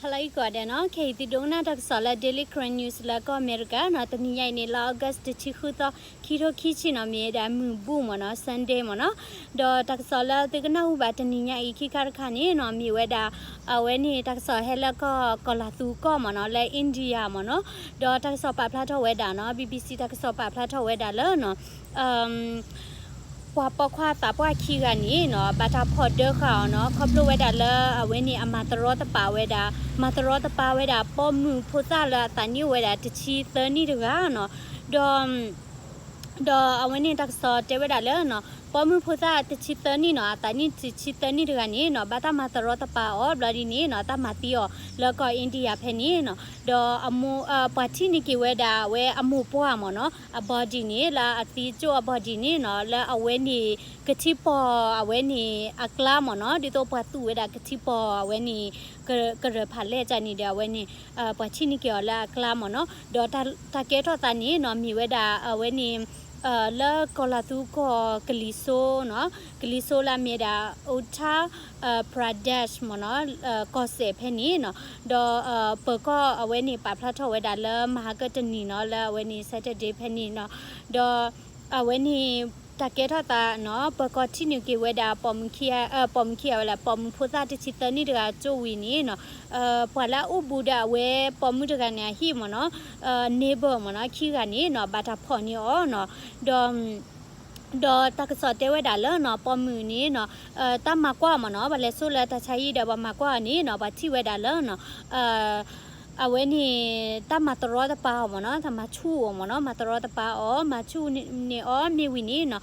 ဟါလၢအဂ့ၤကိးဂၤဒဲးနီၤ, ခဲအံၤသုဒိကနၣ်တၢ်ကစီၣ်လၢ Daily Karen News လၢကီၢ်အမဲရကၤနီၤ, တနံၤညါအံၤန့ၣ် လါ August တဆံဃုသီ ခံထိခံဆံနီၤ, မ့ၢ်ဝဲဒၣ်မုၢ်ဘူၣ်မ့ၢ်နီၤ, Sunday မ့ၢ်နီၤ, ဒီးတၢ်ကစီၣ်လၢသုကနၢ်ဟူဘၣ်တနံၤညါအံၤခံခါတခါန့ၣ်နီၤ, မ့ၢ်ဝဲဒၣ် အဝဲန့ၣ်တၢ်ကစီၣ်ဟဲလၢကီၢ် ကီၤလၤသူကီၢ်မ့ၢ်နီၤ, လၢ India မ့ၢ်နီၤ, ဒီးတၢ်ကစီၣ်ပာ်ဖျါထီၣ်ဝဲဒၣ်နီၤ, BBC တၢ်ကစီၣ်ပာ်ဖျါထီၣ်ဝဲဒၣ်လၢနီၤ ပှၤပိာ်ခွါသးပှၢ်ခံဂၤန့ၣ်နီၤ, ဘၣ်တၢ်ဖီၣ်ဒၢဃာ်အီၤနီၤ, ခီဖျိဝဲဒၣ်လၢအဝဲန့ၣ်အမၤတရီတပါဝဲဒၣ်, မၤတရီတပါဝဲဒၣ် ပိာ်မုၣ်ဖိသၣ်လၢအသးနံၣ်အိၣ်ဝဲဒၣ်တဆံသၢနံၣ်တဂၤနီၤ, ဒီး ဒီးအဝဲန့ၣ်တၢ်ကစီၣ်တဲဝဲဒၣ်လၢနီၤ, ပိာ်မုၣ်ဖိသၣ်တဆံသၢနံၣ်နီၤ, အသးနံၣ်တဆံသၢနံၣ်တဂၤန့ၣ်နီၤ, ဘၣ်တၢ်မၤတရီတပါအီၤဘျီဒ်န့ၣ်နီၤ, တၢ်မၤသံအီၤလၢကီၢ် India ဖဲန့ၣ်နီၤ, ဒီးအမိၢ် ပှၤထံၣ်န့ၢ်က့ၤဝဲဒၣ်အဝဲအမိၢ်ပှၢ်မ့ၢ်နီၤ, အ body န့ၣ် လၢအသံကၠိၣ်အ body န့ၣ်နီၤ, လၢအဝဲန့ၣ် ကထံပီၢ်အဝဲန့ၣ်အကျါမ့ၢ်နီၤ, ဒ်သိးပှၤသူၣ်ဝဲဒၣ်ကထံပီၢ်အဝဲန့ၣ် ကရၢၢ်ဖးလဲၢ်တၢ်န့ၣ်ဒီး အဝဲန့ၣ် ပှၤထံၣ်န့ၢ်က့ၤအီၤလၢအကျါမ့ၢ်နီၤ, ဒီးတၢ်ကဲထီၣ်သးန့ၣ်နီၤ, မ့ၢ်ဝဲဒၣ်အဝဲန့ၣ် လၢကီၤလၤသူကီၢ်ကလံၤစိနီၤ, ကလံၤစိလၢအမ့ၢ်ဒၣ် Uttar Pradesh မ့ၢ်နီၤ, ကီၢ်စဲၣ်ဖဲန့ၣ်နီၤ, ဒီးပၢၤကီၢ်အဝဲန့ၣ်ပာ်ဖျါထီၣ်ဝဲဒၣ်လၢမဟါကတနံၤနီၤ, လၢအဝဲန့ၣ် Saturday ဖဲန့ၣ်နီၤ, ဒီး အဝဲန့ၣ် တၢ်ကဲထီၣ်သးနီၤ, ပၢၤကီၢ်ထံၣ်န့ၢ်က့ၤဝဲဒၣ် ပိာ်မုၣ်ခံဂၤဝဲလၢ ပိာ်မုၣ်ဖိသၣ်တဆံသၢနံၣ်တဂၤကၠိၣ်ဝံၤန့ၣ်နီၤ, ပှၤလၢအအိၣ်ဘူးဒီးအဝဲပိာ်မုၣ်တဂၤန့ၣ်အဟံၣ်မ့ၢ်နီၤ, neighbor မ့ၢ်နီၤ, ခံဂၤန့ၣ်နီၤ, ဘၣ်တၢ်ဖီၣ်န့ၢ်အီၤနီၤ, ဒီး ဒီးတၢ်ကစီၣ်တဲဝဲဒၣ်လၢနီၤ, ပိာ်မုၣ်န့ၣ်နီၤ, တၢ်မၤကွၢ်အီၤမ့ၢ်နီၤ, ပှၤလဲၤဆိလၢတၢ်ဆါဟံၣ်ဒီးပှၤမၤကွၢ်အီၤန့ၣ်နီၤ, ပှၤထံၣ်ဝဲဒၣ်လၢနီၤ အဝဲန့ၣ် တၢ်မၤတရီတပါအီၤမ့ၢ်နီၤ, တၢ်မၤဆူၣ်အီၤမ့ၢ်နီၤ, မၤတရီတပါအီၤ, မၤဆူၣ်န့ၢ်အီၤမ့ၢ်ဝံၤန့ၣ်နီၤ,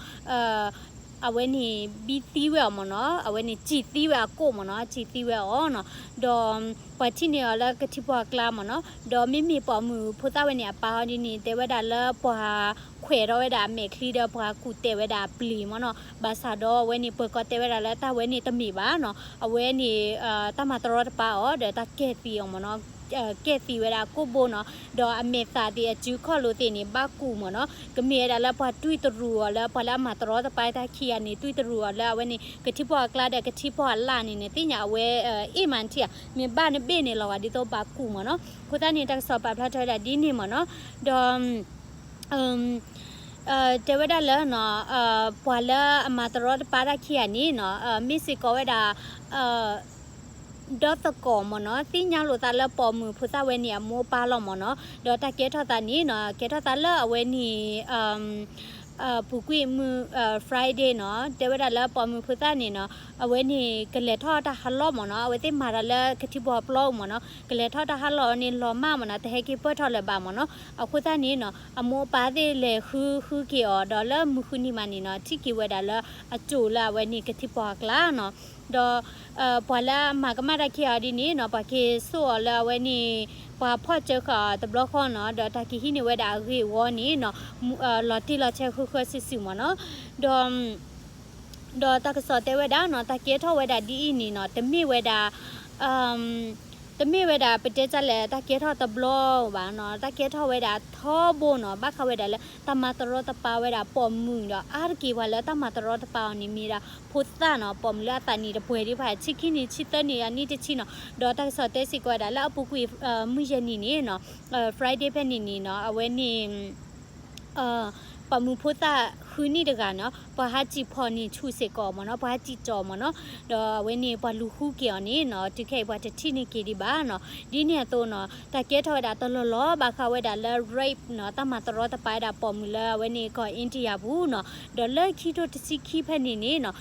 အဝဲန့ၣ် ဘံသံဝဲအီၤမ့ၢ်နီၤ, အဝဲန့ၣ် စံၣ်သံဝဲအကိၣ်မ့ၢ်နီၤ, စံၣ်သံဝဲအီၤနီၤ, ဒီး ပှၤထံၣ်န့ၢ်အီၤလၢကထံပီၢ်အကျါမ့ၢ်နီၤ, ဒီးမ့မ့ၢ်ပိာ်မုၣ်ဖိသၣ်ဝဲန့ၣ် အပၢ်အီၤဒ်န့ၣ် တဲဝဲဒၣ်လၢပှၤခွဲးထီၣ်ဝဲဒၣ်အမဲာ်ချံဒီးပှၤကူၣ်တဲာ်ဝဲဒၣ်အပျ့ၤမ့ၢ်နီၤ, ဘၣ်ဆၣ်ဒီးအဝဲန့ၣ် ပၢၤကီၢ်တဲဝဲဒၣ်လၢတၢ်ဝဲန့ၣ်တမ့ၢ်ဘၣ်နီၤ, အဝဲန့ၣ် တၢ်မၤတရီတပါအီၤဒီးတၢ်ကဲၣ်သံအီၤမ့ၢ်နီၤ, ကဲၣ်သံဝဲဒၣ်ကိၣ်ဘိနီၤ, ဒီးအမဲာ်သးသ့ၣ်အစုခီၣ်လိာ်သ့ၣ်န့ၣ် ဘၣ်ကူၣ်မ့ၢ်နီၤ, ကမ့ၢ်ဝဲဒၣ်လၢပှၤတွံၢ်တရူးအီၤလၢပှၤလၢအမၤတရီတပါတၢ်ခံဂၤန့ၣ် တွံၢ်တရူးအီၤလၢအဝဲန့ၣ် ကထံပီၢ်အကျါဒီးကထံပီၢ်အလၢ်န့ၣ်န့ၣ် သ့ၣ်ညါအဝဲ အ့ၣ်မးထံၣ်ဧါ, မ့ၢ်ဘၣ်နဘ့ၣ်န့ၣ်လီၤဂာ်ဒ်သိးဘၣ်ကူၣ်မ့ၢ်နီၤ, အဃိသတးန့ၣ် တၢ်ကစီၣ်ပာ်ဖျါထီၣ်ဝဲဒၣ်ဒ်န့ၣ်မ့ၢ်နီၤ, ဒီး တဲဝဲဒၣ်လၢ ပှၤလၢအမၤတရီတပါတၢ်ခံဂၤန့ၣ်နီၤ, မ့ၢ်စ့ၢ်ကီးဝဲဒၣ် ဒီသကိးမ့ၢ်နီၤ, သ့ၣ်ညါလိာ်သးလၢပိာ်မုၣ်ဖိသၣ်ဝဲန့ၣ်အမိၢ်အပၢ်လီၤမ့ၢ်နီၤ, ဒီးတၢ်ကဲထီၣ်သးန့ၣ်နီၤ, ကဲထီၣ်သးလၢအဝဲန့ၣ် ပူၤကွံာ်မုၢ် Friday နီၤ, တဲဝဲဒၣ်လၢပိာ်မုၣ်ဖိသၣ်န့ၣ်နီၤ, အဝဲန့ၣ်ကလဲၤထီၣ်တၢ်ဟးလီၢ်မ့ၢ်နီၤ, အဝဲသ့ၣ်မၤတၢ်လၢကထံပီၢ်အပျီမ့ၢ်နီၤ, ကလဲၤထီၣ်တၢ်ဟးလီၢ်န့ၣ်လီၤမၢ်မ့ၢ်နီၤ, တဟဲက့ၤပၢၢ်ထီၣ်လၢၤဘၣ်မ့ၢ်နီၤ, အဃိသတးန့ၣ်နီၤ, အမိၢ်အပၢ်သ့ၣ်လဲၤဃုဃုက့ၤအီၤ ဒီးလၢမုၢ်ဃုနံၤမးန့ၣ်နီၤ, ထံၣ်က့ၤဝဲဒၣ်လၢအစိၤလၢအဝဲန့ၣ်ကထံပီၢ်အကျါနီၤ, ဒီး ပှၤလၢအမၤကမၣ်တၢ်ခံဂၤဒ်န့ၣ်နီၤ, ပှၤက့ၤစိာ်အီၤလၢအဝဲန့ၣ် ပှၤဖီၣ်စၢဃာ်အီၤတဘျီဃီနီၤ, ဒီးတၢ်ကဟံးန့ၢ်ဝဲဒၣ်အဂ့ၢ်အဝီန့ၣ်နီၤ, လီၤတံၢ်လီၤဆဲးဃုာ်ဃုာ်စုာ်စုာ်မ့ၢ်နီၤ, ဒီး ဒီးတၢ်ကစီၣ်တဲဝဲဒၣ်နီၤ, တၢ်ကဲထီၣ်ဝဲဒၣ်ဒ်အံၤန့ၣ်နီၤ, တမ့ၢ်ဝဲဒၣ် တမ့ၢ်ဝဲဒၣ်ပတဲတၢ်လဲၣ် တၢ်ကဲထီၣ်တဘျီဘၣ်နီၤ, တၢ်ကဲထီၣ်ဝဲဒၣ်ထီဘိနီၤ, ဘၣ်ဃးဝဲဒၣ်လၢတၢ်မၤတရီတပါဝဲဒၣ်ပိာ်မုၣ်ဒီး အါတက့ၢ်ပှၤလၢတၢ်မၤတရီတပါအီၤန့ၣ် မ့ၢ်ဒၣ်ဖိသၣ်နီၤ, ပိာ်မုၣ်လၢအသးနံၣ်တပှဲၤဒံးဘၣ် ဆံခံနံၣ် ဆံသၢနံၣ် အနံၣ်တဆံနီၤ, ဒီးတၢ်ကစီၣ်တဲစ့ၢ်ကီးဝဲဒၣ်လၢအပူၤကွံာ် မုၢ်ယဲၢ်နံၤန့ၣ်နီၤ, Friday ဖဲန့ၣ်န့ၣ်နီၤ, အဝဲန့ၣ် ပိာ်မုၣ်ဖိသၣ်ဃုနံၣ်တဂၤနီၤ, ပှၤဟးစံၣ်ဖီၣ်န့ၢ်ဆူၣ်စ့ၢ်ကီးမ့ၢ်နီၤ, ပှၤဟးစံၣ်ကၠီမ့ၢ်နီၤ, ဒီးအဝဲန့ၣ် ပှၤလူၤဃုက့ၤအီၤန့ၣ်နီၤ, တုၤခဲအံၤပှၤတထံၣ်န့ၢ်က့ၤဒံးဘၣ်နီၤ, ဒ်န့ၣ်အသိးနီၤ, တၢ်ကဲထီၣ်ဝဲဒၣ်တလီၢ်လီၢ်ဘၣ်ဃးဝဲဒၣ်လၢ rape နီၤ, တၢ်မၤတရီတပါဝဲဒၣ်ပိာ်မုၣ်လၢအဝဲန့ၣ်ကီၢ် India ပူၤနီၤ, ဒီးလၢခံထိတဆံခံဖဲန့ၣ်န့ၣ်နီၤ,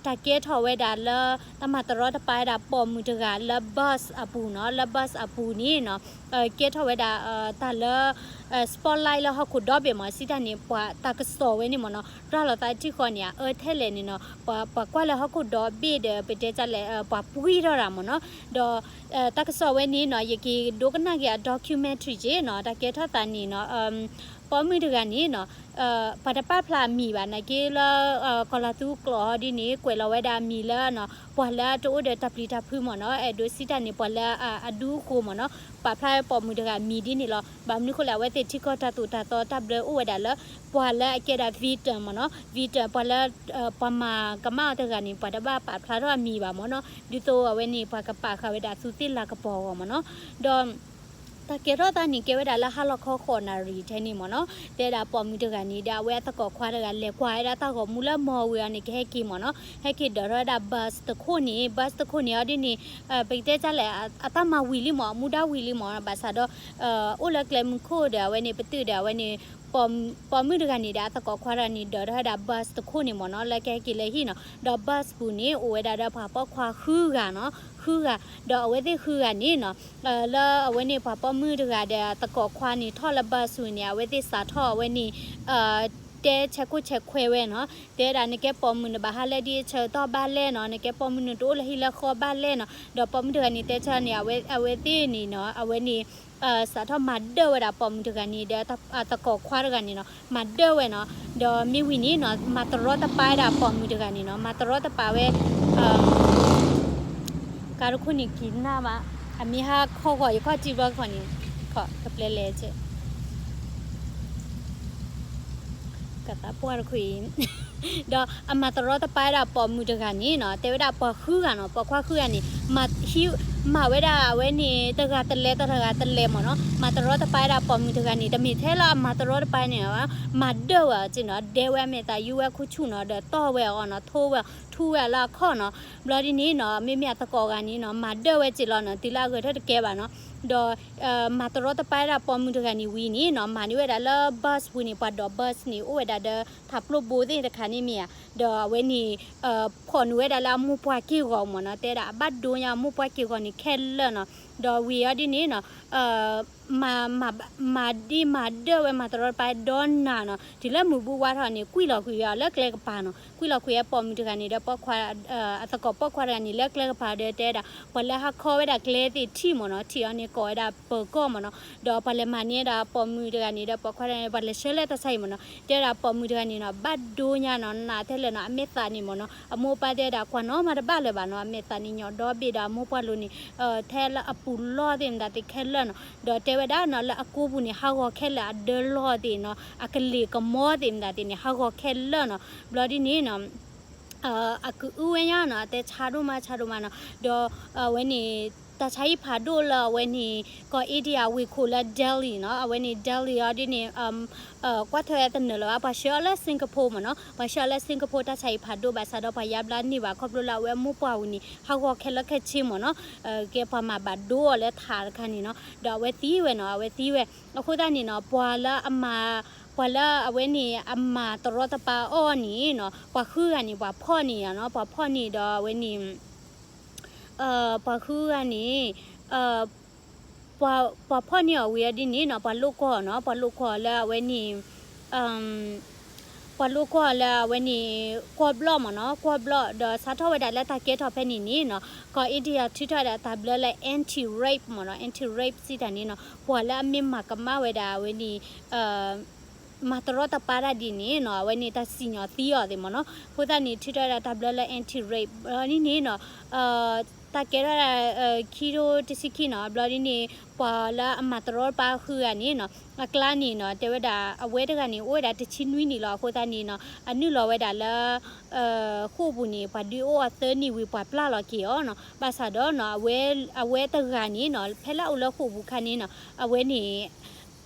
တၢ်ကဲထီၣ်ဝဲဒၣ်လၢ တၢ်မၤတရီတပါဝဲဒၣ်ပိာ်မုၣ်တဂၤလၢ bus အပူၤနီၤ, လၢ bus အပူၤန့ၣ်နီၤ, ကဲထီၣ်ဝဲဒၣ် တၢ်လၢ spotlight လၢဟီၣ်ခိၣ်ဒီဘ့ၣ်မ့ၢ် စံးတၢ်န့ၣ် ပှၤတၢ်ကစီၣ်ဝဲန့ၣ်မ့ၢ်နီၤ, ရၤလီၤသးတထံၣ်ဃီန့ၣ် အအၢထဲလဲၣ်န့ၣ်နီၤ, ပှၤကွၢ်လၢဟီၣ်ခိၣ်ဒီဘ့ၣ်ဒီး ပတဲတၢ်လဲၣ် ပှၤပှံၢ်ထီၣ်တၢ်မ့ၢ်နီၤ, ဒီး တၢ်ကစီၣ်ဝဲန့ၣ်နီၤ, ယက့ၤဒိကနၣ်က့ၤအ documentary က့နီၤ, တၢ်ကဲထီၣ်သးန့ၣ်နီၤ, ပိာ်မုၣ်တဂၤန့ၣ်နီၤ, ပှၤတပာ်ဖျါအမံၤဘၣ်နာ်က့လၢ ကီၤလၤသူကျိာ်ဟီဒ်န့ၣ် ကွဲးလီၤဝဲဒၣ်အမံၤလၢနီၤ ပှၤလၢတအိၣ်ဒီးတၢ်ပျံၤတၢ်ဖုးမ့ၢ်နီၤ, အဲၣ်ဒိးစံးတၢ်န့ၣ် ပှၤလၢအဒူအဃိမ့ၢ်နီၤ, ပာ်ဖျါပိာ်မုၣ်တဂၤအမံၤဒ်န့ၣ်လီၤ. ဘၣ်မနုၤဃိလဲၣ် အဝဲသ့ၣ်ထံကီၢ်တၢ်သိၣ်တၢ်သီတၢ်ဘျၢအိၣ်ဝဲဒၣ်လၢ ပှၤလၢအကဲဒၣ် victim မ့ၢ်နီၤ, victim ပှၤလၢ ပှၤမၤကမၣ်အီၤတဂၤန့ၣ် ပှၤတဘၣ်ပာ်ဖျါထီၣ်အမံၤဘၣ်မ့ၢ်နီၤ, ဒ်သိးအဝဲန့ၣ် ပှၤကပာ်ဃာ်ဝဲဒၣ်သူးသ့ၣ်လၤကပီၤအဂီၢ်မ့ၢ်နီၤ, ဒီး တၢ်ကဲထီၣ်သးန့ၣ်ကဲဝဲဒၣ်လၢဟါလီၤခီဃိးနၣ်ရံၣ်ထဲန့ၣ်မ့ၢ်နီၤ, တဲဒၣ်ပိာ်မုၣ်တဂၤန့ၣ် ဒီးအဝဲအသကိးခွါတဂၤလဲၤကွၢ်ဝဲဒၣ်တၢ်ဂီၤမူလၢ mall ဝံၤအီၤန့ၣ် ကဟဲက့ၤမ့ၢ်နီၤ, ဟဲက့ၤဒိးထီၣ်ဝဲဒၣ် bus တခိၣ်န့ၣ်, bus တခိၣ်န့ၣ်အီၤဒ်န့ၣ် ပကတဲဒ်လဲၣ် အတၢ်မၤဝံၤလံမ့ၢ် အမူဒါဝံၤလံမ့ၢ်နီၤ, ဘၣ်ဆၣ်ဒီး အိၣ်လၢကျဲမုၢ်ခိၣ်ဒီးအဝဲန့ၣ် ပတုာ်ဒီးအဝဲန့ၣ် ပိာ်မုၣ်တဂၤန့ၣ်ဒီးအသကိးခွါတဂၤန့ၣ် ဒိးထီၣ်ဝဲဒၣ် bus တခိၣ်န့ၣ်မ့ၢ်နီၤ, လၢကဟဲက့ၤလၢဟံၣ်နီၤ, ဒီး bus ပူၤန့ၣ် အိၣ်ဝဲဒၣ်ဒီးပှၤပိာ်ခွါဃုဂၤနီၤ, ဃုဂၤ, ဒီးအဝဲသ့ၣ်ဃုဂၤန့ၣ်နီၤ လၢအဝဲန့ၣ်ပှၤပိာ်မုၣ်တဂၤဒီးအသကိးခွါန့ၣ် ထီၣ်လၢ bus ဝံၤန့ၣ် အဝဲသ့ၣ်စးထီၣ်အဝဲန့ၣ် တဲဆဲးခိၣ်ဆဲးခွဲးဝဲနီၤ, တဲဒၣ်နကဲပိာ်မုၣ်နဘၣ်ဟးလၢဒ်အဆၢကတီၢ်ဘၣ်လဲၣ်နီၤ, နကဲပိာ်မုၣ်နတအိၣ်လၢဟံၣ်လၢဃီဘၣ်လဲၣ်နီၤ, ဒီးပိာ်မုၣ်တဂၤန့ၣ်တဲဆၢန့ၣ် အဝဲသ့ၣ်န့ၣ်နီၤ အဝဲန့ၣ် စးထီၣ်မၤဒၢၣ်ဝဲဒၣ်ပိာ်မုၣ်တဂၤန့ၣ် ဒီးအသကိးခွါတဂၤန့ၣ်နီၤ မၤဒၢၣ်ဝဲနီၤ, ဒီးမ့ၢ်ဝံၤန့ၣ်နီၤ မၤတရီတပါဝဲဒၣ်ပိာ်မုၣ်တဂၤန့ၣ်နီၤ, မၤတရီတပါဝဲ ကါတခိၣ်န့ၣ်က့ၤနၢ်ဘၣ်, အမ့ၢ်ဟါခီဂီၤ ယခီၣ်ထံဘျီခီန့ၣ် ခီၣ်ကပျဲလဲၤကဲ ကသးပှၢ်တခိၣ်အံၤ, ဒီးအမၤတရီတပါဝဲဒၣ်ပိာ်မုၣ်တဂၤန့ၣ်နီၤ, တဲဝဲဒၣ်ပှၤဃုဂၤနီၤ, ပိာ်ခွါဃုဂၤန့ၣ် မၤဝဲဒၣ်အဝဲန့ၣ် တဂၤတလဲၤ တဂၤတလဲၤမ့ၢ်နီၤ, မၤတရီတပါဝဲဒၣ်ပိာ်မုၣ်တဂၤန့ၣ် တမ့ၢ်ထဲလၢအမၤတရီတပါန့ၣ်, မၤဒၢၣ်ဝဲအီၤက့နီၤ, ဒဲဝဲအမဲာ်သး ယူၢ်ဝဲခိၣ်ဆူၣ်နီၤ, ဒီးတီၢ်ဝဲအီၤနီၤ, ထိဝဲ ထူဝဲလၢအခီၣ်နီၤ, ဘျီဒ်န့ၣ်နီၤ မ့မ့ၢ်အသကိးဂၤန့ၣ်နီၤ မၤဒၢၣ်ဝဲက့လီၤနီၤ, တုၤလၢအဂဲၤထၢၣ်တကဲဘၣ်နီၤ, ဒီး မၤတရီတပါဝဲဒၣ်ပိာ်မုၣ်တဂၤန့ၣ်ဝံၤန့ၣ်နီၤ, မၤန့ၢ်ဝဲဒၣ်လၢ bus ပူၤန့ၣ် ပှၤဒိး bus န့ၣ် အိၣ်ဝဲဒၣ်ဒီး ထးပျိၢ်ဘိသ့ၣ်တခါန့ၣ်မ့ၢ်ဧါ, ဒီးအဝဲန့ၣ် ဖီၣ်နုာ်ဝဲဒၣ်လၢအမိၢ်ပှၢ်က့ၢ်ဂီၤမ့ၢ်နီၤ, တဲဒၣ်အဘၣ်ဒိညါအမိၢ်ပှၢ်က့ၢ်ဂီၤန့ၣ်ခဲလၢာ်နီၤ, ဒီးဝံၤအီၤဒ်န့ၣ်နီၤ မၤဒံးမၤဒၢၣ်ဝဲ မၤတရီတပါဒီးနၤနီၤ, တုၤလၢမုၢ်ဘူဝါထီၣ်န့ၣ် ကွံာ်လီၤကွံာ်ဝဲအီၤလၢကျဲကပၤနီၤ, ကွံာ်လီၤကွံာ်ဝဲပိာ်မုၣ်တဂၤန့ၣ်ဒီးပိာ်ခွါ အသကိးပိာ်ခွါတဂၤန့ၣ် လၢကျဲကပၤဒီးတဲဒၣ် ပှၤလၢဟးခီဝဲဒၣ်ကျဲသ့ၣ်ထံၣ်မ့ၢ်နီၤ, ထံၣ်အီၤန့ၣ်ကိးဝဲဒၣ်ပၢၤကီၢ်မ့ၢ်နီၤ, ဒီးပှၤလဲၤမၤန့ၢ်ဒၣ်ပိာ်မုၣ်တဂၤန့ၣ်ဒီး ပိာ်ခွါတဂၤန့ၣ် ပှၤလဲၤဆှၢလၢတၢ်ဆါအံၤမ့ၢ်နီၤ, တဲဒၣ်ပိာ်မုၣ်တဂၤန့ၣ်နီၤ ဘၣ်ဒိညါနီၤ, နးထဲလဲၣ်နီၤ, အမဲာ်သးန့ၣ်မ့ၢ်နီၤ အမိၢ်ပၢ်တဲဒၣ် ကွၢ်နီၤမးတဘၣ်လၢၤဘၣ်နီၤ, အမဲာ်သးန့ၣ်ညီဒီဘ့ၣ်ဒီးအမိၢ်ပှၢ်လိၤန့ၣ် ထဲလၢအပူၤလီၢ်သ့ၣ်မတၤသ့ၣ်ခဲလၢာ်နီၤ, ဒီးတဲဝဲဒၣ်နီၤ လၢအကိပူၤန့ၣ် ဟးဂီၤခဲလၢာ် အဒၢလီၢ်သ့ၣ်နီၤ, အကလ့ၢ်ကမီသ့ၣ်မတၤသ့ၣ်န့ၣ် ဟးဂီၤခဲလၢာ်နီၤ, ဘျီဒ်န့ၣ်နီၤ အကအုဝဲညါနီၤ, အတဲဆါဒိၣ်မး ဆါဒိၣ်မးနီၤ, ဒီးအဝဲန့ၣ် တၢ်ဆါဟံၣ်ဖးဒိၣ်လၢအဝဲန့ၣ် ကီၢ် India ဝ့ၢ်ခိၣ်လၢ Delhi နီၤ, အဝဲန့ၣ် Delhi အီၤဒ်န့ၣ် ကွၢ်ထွဲတနၢၤလၢၤဘၣ်, ပှၤဆှၢအီၤလၢ Singapore မ့ၢ်နီၤ, ပှၤဆှၢအီၤလၢ Singapore တၢ်ဆါဟံၣ်ဖးဒိၣ်ဘၣ်ဆၣ်ဒီး ပှၤယါဘျါန့ၢ်ဘၣ် ခီဖျိလၢအဝဲအမိၢ်ပှၢ်ဝံၤန့ၣ် ဟးဂီၤခဲလၢာ်ခဲဆ့မ့ၢ်နီၤ, ကဲပှၤမၤဘၣ်ဒိအီၤလၢထးတခါန့ၣ်နီၤ, ဒီးအဝဲသံဝဲနီၤ, အဝဲသံဝဲ, အဃိသတးန့ၣ်နီၤ ပှၤလၢအမၤ ပှၤလၢအဝဲန့ၣ် အမၤတရီတပါအီၤန့ၣ်နီၤ, ပှၤဃုဂၤန့ၣ် ပှၤဖီၣ်န့ၢ်အီၤနီၤ, ပှၤဖီၣ်န့ၢ်ဒီးအဝဲန့ၣ် ပှၤဃုဂၤန့ၣ် ပှၤဖီၣ်န့ၢ်အီၤဝံၤအီၤဒ်န့ၣ်နီၤ, ပှၤလိာ်ကွီၢ်နီၤ, ပှၤလိာ်ကွီၢ်လၢအဝဲန့ၣ် ပှၤလိာ်ကွီၢ်လၢအဝဲန့ၣ် ကွီၢ်ဘျီၣ်မ့ၢ်နီၤ, ကွီၢ်ဘျီၣ် ဒီးစးထီၣ်ဝဲဒၣ်လၢတၢ်ကဲထီၣ်ဖဲန့ၣ်န့ၣ်နီၤ, ကီၢ် India ထုးထီၣ်ဝဲဒၣ်တၢ်ဘျၢလၢ anti rape မ့ၢ်နီၤ, anti rape စံးတၢ်န့ၣ်နီၤ, ပှၤလၢအမ့ၢ်မၤကမၣ်ဝဲဒၣ်အဝဲန့ၣ် မၤတရီတပါတၢ်ဒ်န့ၣ်နီၤ, အဝဲန့ၣ်တၢ်စံၣ်ညီၣ်သံအီၤသ့ၣ်မ့ၢ်နီၤ, အဃိသတးန့ၣ် ထုးထီၣ်ဝဲဒၣ်တၢ်ဘျၢလၢ anti rape ဘျီဒ်န့ၣ်နီၤ တၢ်ကဲထီၣ်ဒၣ် ခံထိတဆံခံနီၤ, ဘျီဒ်န့ၣ် ပှၤလၢအမၤတရီတပါဃုဂၤန့ၣ်နီၤ, အကျါန့ၣ်နီၤ တဲဝဲဒၣ် အဝဲတဂၤန့ၣ် အိၣ်ဝဲဒၣ်တဆံနွံနံၣ်လီၤ, အဃိသတးန့ၣ်နီၤ အနုာ်လီၤဝဲဒၣ်လၢ ဃိာ်ပူၤန့ၣ် ပှၤဒုးအိၣ်အီၤသၢနံၣ်ဝံၤ ပှၤပျၢ်လီၤက့ၤအီၤနီၤ, ဘၣ်ဆၣ်ဒီးနီၤ အဝဲတဂၤန့ၣ်နီၤ ဖဲလၢအအိၣ်လၢဃိာ်ပူၤခါန့ၣ်နီၤ အဝဲန့ၣ်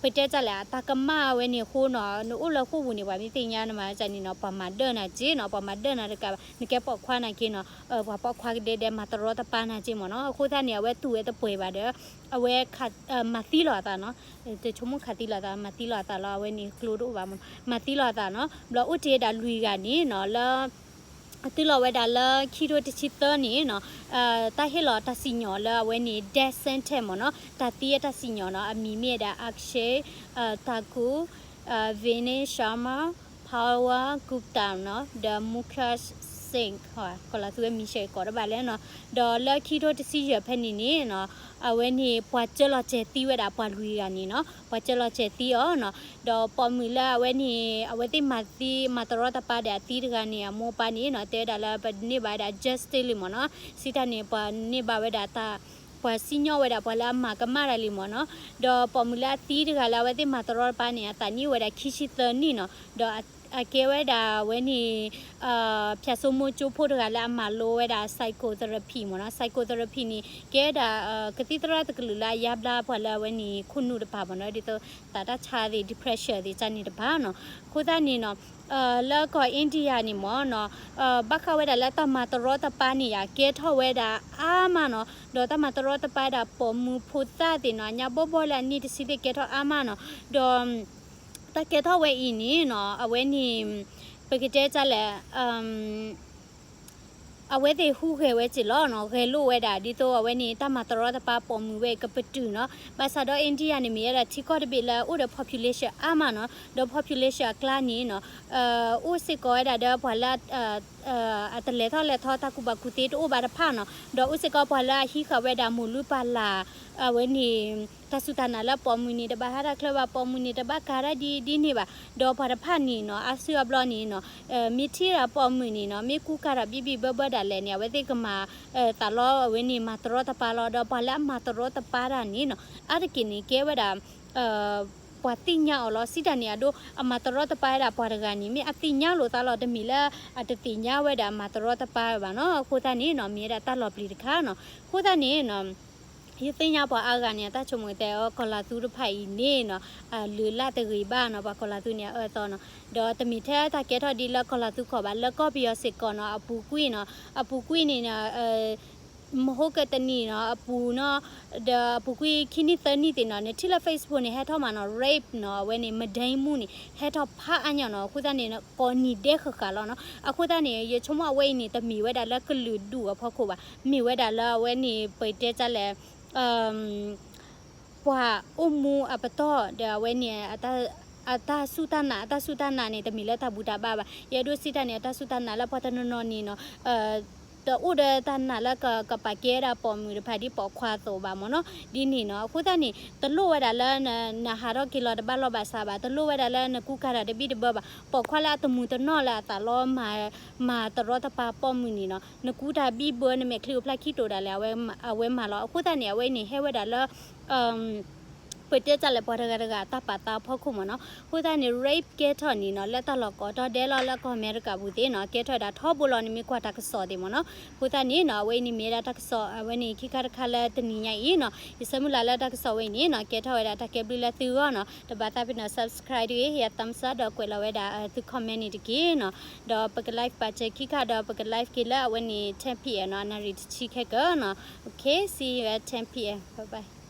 ပတဲတၢ်လဲၣ် အတၢ်ကမၣ်ဝဲန့ၣ်အဃိနီၤ နအိၣ်လၢဃိာ်ပူၤန့ၣ် ပှၤမ့ၢ်သ့ၣ်ညါနမၤတၢ်န့ၣ်နီၤ ပှၤမၤဒၢၣ်နၤက့နီၤ, ပှၤမၤဒၢၣ်နၤတကးဘၣ် နကဲပိာ်ခွါနၤက့နီၤ, ပှၤပိာ်ခွါကဒဲဒဲးမၤတရီတပါနၤက့မ့ၢ်နီၤ, အဃိသတးန့ၣ် အဝဲတူၢ်ဝဲသပှဲၤဘၣ်ဒီး အဝဲ မၤသံလီၤအသးနီၤ, တဆိကမိၣ်ခးသံလီၤအသး မၤသံလီၤအသးလီၤ, အဝဲန့ၣ်ကျိတအိၣ်ဘၣ်မ့ၢ်နီၤ, မၤသံလီၤအသးနီၤ, ဘျီအိၣ်တ့ၢ်ဝဲဒၣ်လွံၢ်ဂၤန့ၣ်နီၤ လၢ အတုၤလီၤဝဲဒၣ်လၢခံထိတဆံသၢန့ၣ်နီၤ, တၢ်ဟ့ၣ်လီၤတၢ်စံၣ်ညီၣ်လၢအဝဲန့ၣ် death sentence မ့ၢ်နီၤ, တၢ်သံအတၢ်စံၣ်ညီၣ်နီၤ, အမံၤမ့ၢ်ဝဲဒၣ် Akshay Thakur, Vinay Sharma, Pawan Gupta နီၤ, ဒီး Mukesh ကီၢ်လီၤသူဝဲ မံၤရှဲး ကိးတဘၣ်လဲၣ်နီၤ, ဒီးလၢခံထိတဆံယဲၢ်ဖဲန့ၣ်န့ၣ်နီၤ, အဝဲန့ၣ် ပှၤကၢလီၤစဲၤသံဝဲဒၣ်ပှၤလွံၢ်ဂၤန့ၣ်နီၤ, ပှၤကၢလီၤစဲၤသံအီၤနီၤ, ဒီးပိာ်မုၣ်လၢအဝဲန့ၣ် အဝဲသ့ၣ်မၤသံ မၤတရီတပါဒီးအသံတဂၤန့ၣ် အမိၢ်အပၢ်န့ၣ်နီၤ တဲဝဲဒၣ်လၢပန့ၢ်ဘၣ်ဝဲဒၣ် justice လံမ့ၢ်နီၤ, စံးတၢ်န့ၣ် ပှၤန့ၢ်ဘၣ်ဝဲဒၣ်တၢ် ပှၤစံၣ်ညီၣ်ဝဲဒၣ်ပှၤလၢအမၤကမၣ်တၢ်လံမ့ၢ်နီၤ, ဒီးပိာ်မုၣ်လၢအသံတဂၤလၢအဝဲသ့ၣ်မၤတရီတပါန့ၣ် အသးနံၣ်အိၣ်ဝဲဒၣ်ခံဆံသၢနံၣ်နီၤ, ဒီးအကဲဝဲဒၣ်အဝဲန့ၣ် ဖၠၣ်စိမိကၠိဖိတဂၤလၢအမၤလိဝဲဒၣ် psychotherapy မ့ၢ်နီၤ, psychotherapy န့ၣ် ကဲဝဲဒၣ် ကသံၣ်သရၣ်တကလုာ်လၢအယါဘျါပှၤလၢအဝဲန့ၣ် ခိၣ်နူာ်တပၤမ့ၢ်နီၤ, ဒ်သိးသးတၢ်ဆါသ့ၣ် depression သ့ၣ်တဖၣ်န့ၣ်တပၤနီၤ, အဃိသတးန့ၣ်နီၤ လၢကီၢ် India န့ၣ်မ့ၢ်နီၤ, ဘၣ်ဃးဝဲဒၣ်လၢတၢ်မၤတရီတပါန့ၣ်ယါ ကဲထီၣ်ဝဲဒၣ်အါမးနီၤ, ဒီးတၢ်မၤတရီတပါဒၣ်ပိာ်မုၣ်ဖိသၣ်သ့ၣ်နီၤ ညါဘီဘီလၢအနံၣ်တဆံသ့ၣ်ကဲထီၣ်အါမးနီၤ, ဒီး တၢ်ကဲထီၣ်ဝဲအံၤန့ၣ်နီၤ အဝဲန့ၣ် ပကတဲဒ်လဲၣ် အဝဲသ့ၣ်ဟူးဂဲၤဝဲက့ၤလီၤနီၤ, ဂဲၤလိာ်ဝဲဒၣ် ဒ်သိးအဝဲန့ၣ် တၢ်မၤတရီတပါပိာ်မုၣ်ဝဲကပတုာ်နီၤ, ဘၣ်ဆၣ်ဒီး India န့ၣ် မ့ၢ်ဝဲဒၣ်ထံကီၢ်တဘ့ၣ်လၢအိၣ်ဒီး population အါမးနီၤ, ဒီး population အကျါန့ၣ်နီၤ အိၣ်စ့ၢ်ကီးဝဲဒၣ်ဒီးပှၤလၢ အတလဲၤထီၣ်လဲၤထီ တၢ်ကူၣ်ဘၣ်ကူၣ်သ့တအိၣ်ဘၣ်တဖၣ်နီၤ, ဒီးအိၣ်စ့ၢ်ကီးပှၤလၢအဟံးဃာ်ဝဲဒၣ်မိၢ်လုၢ်ပၢ်လၢ် အဝဲန့ၣ် တၢ်စူၢ်တၢ်နာ်လၢပိာ်မုၣ်န့ၣ် တဘၣ်ဟးတၢ်ချၢဘၣ်, ပိာ်မုၣ်န့ၣ် တဘၣ်ကၤတၢ်ဒ်ဒ်န့ၣ်ဘၣ်, ဒီးပှၤတဖၣ်န့ၣ်နီၤ အါစုအါဘျီန့ၣ်နီၤ မ့ၢ်ထံၣ်ဒၣ်ပိာ်မုၣ်န့ၣ်နီၤ မ့ၢ်ကူကၤတၢ်ဘံၣ်ဘံၣ်ဘၢဘၢဒၣ်လဲာ်န့ၣ် အဝဲသ့ၣ်ကမၤ သးလီအဝဲန့ၣ် မၤတရီတပါလီၤ, ဒီးပှၤလၢအမၤတရီတပါတၢ်န့ၣ်နီၤ အါတက့ၢ်န့ၣ် ကဲဝဲဒၣ် ပှၤသ့ၣ်ညါအီၤလီၤ. စံးတၢ်န့ၣ် အဒိ အမၤတရီတပါဝဲဒၣ်ပှၤတဂၤန့ၣ် မ့ၢ်အသ့ၣ်ညါလိာ်သးလီၤ, တမ့ၢ်လၢအတသ့ၣ်ညါဝဲဒၣ်မၤတရီတပါဘၣ်နီၤ. အဃိသတးန့ၣ်နီၤ မ့ၢ်ဝဲဒၣ်တၢ်လီၤပျံၤတခါနီၤ. အဃိသတးန့ၣ်နီၤ ယသ့ၣ်ညါပှၤအါဂၤန့ၣ် အတၢ်ဆိကမိၣ်တဲအီၤ ကီၢ်လီၤသူတဖၣ်အံၤန့ၣ်နီၤ လုၢ်လၢ်တဂ့ၤဘၣ်နီၤ, ပှၤကီၢ်လီၤသူန့ၣ် အအၢအသီနီၤ. ဒီးတမ့ၢ်ထဲတၢ်ကဲထီၣ်ဒ်လၢကီၢ်လီၤသူကီၢ်ဘၣ်, လၢကီၢ်ပယီၤစ့ၢ်ကီးနီၤ အပူၤကွံာ်နီၤ, အပူၤကွံာ်န့ၣ်နီၤ မဟိကတနံၣ်နီၤ အပူၤနီၤ, ဒီးအပူၤကွံာ်ခံနံၣ်သၢနံၣ်သ့ၣ်နီၤ နထံၣ်လၢ Facebook န့ၣ် ဟဲထီၣ်မးနီၤ rape နီၤ အဝဲန့ၣ် မဒဲမူန့ၣ် ဟဲထီၣ်ဖးအါညါနီၤ. အဃိသတးန့ၣ် ကိးနံၤဒဲးဃၣ်ဃၣ်လီၤနီၤ. အဃိသတးန့ၣ် ယဆိကမိၣ်အဝဲအံၤန့ၣ် တမ့ၢ်ဝဲဒၣ်လၢကလုာ်ဒူၣ်အဖီခိၣ်ဘၣ်, မ့ၢ်ဝဲဒၣ်လၢအဝဲန့ၣ် ပတဲဒ်လဲၣ် ပှၤအိၣ်မူအပတီၢ်ဒီးအဝဲန့ၣ် အတၢ်စူၢ်တၢ်နာ်, အတၢ်စူၢ်တၢ်နာ်န့ၣ် တမ့ၢ်လၢတၢ်ဘူၣ်တၢ်ဘါဘၣ်. ယအဲၣ်ဒိးစံးတၢ်န့ၣ် အတၢ်စူၢ်တၢ်နာ်လၢပှၤတနီၤနီၤန့ၣ်နီၤ တအိၣ်ဒီးတၢ်နာ်လၢကပာ်ကဲဒၣ်ပိာ်မုၣ်တဖၣ်ဒ်ပိာ်ခွါအသိးဘၣ်မ့ၢ်နီၤ ဒ်န့ၣ်နီၤ. အဃိသတးန့ၣ် တလိၣ်ဝဲဒၣ်လၢ နဟးထီၣ်က့ၤလီၤတဘၣ်လီၢ်ဘၣ်စးဘၣ်, တလိၣ်ဝဲဒၣ်လၢနကူကၤတၢ်တဘံၣ်တဘၢဘၣ်. ပိာ်ခွါလၢအတမုာ်တနီၣ်လၢအသးလီမၤ မၤတရီတပါပိာ်မုၣ်န့ၣ်နီၤ နကူတၢ်ဘံၣ်ဘၢ နမဲာ်ချံအိၣ်ဖျါခံတိာ်ဒၣ်လဲာ် အဝဲမၤလီၤ. အဃိသတးန့ၣ် အဝဲအံၤန့ၣ် ဟဲဝဲဒၣ်လၢ ပတဲဒ်လဲၣ် ပှၤတဂၤတဂၤအတၢ်ပာ်သးအဖီခိၣ်မ့ၢ်နီၤ. အဃိသတးန့ၣ် rape ကဲထီၣ်န့ၣ်နီၤ လၢတၢ်လီၢ်ကိးတီၤဒဲးလီၤ လၢကီၢ်အမဲရကၤပူၤသ့ၣ်နီၤ ကဲထီၣ်ဝဲဒၣ်ထီဘိလီၤန့ၣ် မ့ၢ်ကွၢ်တၢ်ကစီၣ်သ့ၣ်မ့ၢ်နီၤ. အဃိသတးန့ၣ်နီၤ အဝဲအံၤန့ၣ်မ့ၢ်ဝဲဒၣ်တၢ်ကစီၣ် အဝဲန့ၣ်ခံခါတခါလၢတနံၤညါအံၤနီၤ ယဆၢမုၢ်လၢ်လၢတၢ်ကစီၣ်ဝဲအံၤန့ၣ်နီၤ ကဲထီၣ်ဝဲဒၣ်တၢ်ကဲဘျုးလၢသုဂီၢ်နီၤ. တဘၣ်သးပ့ၤနီၤ subscribe တဂ့ၤ ဟ့ၣ်ယၤ thumbs up ဒီးကွဲးလီၤဝဲဒၣ်သု comment န့ၣ်တက့ၢ်နီၤ. ဒီးပက live ပာ်စၢၤခံခါဒီးပက live က့ၤလၢအဝဲန့ၣ် ten P M နီၤ နၣ်ရံၣ်တဆံခဲကၢနီၤ. Okay, see you at ten P M. Bye bye.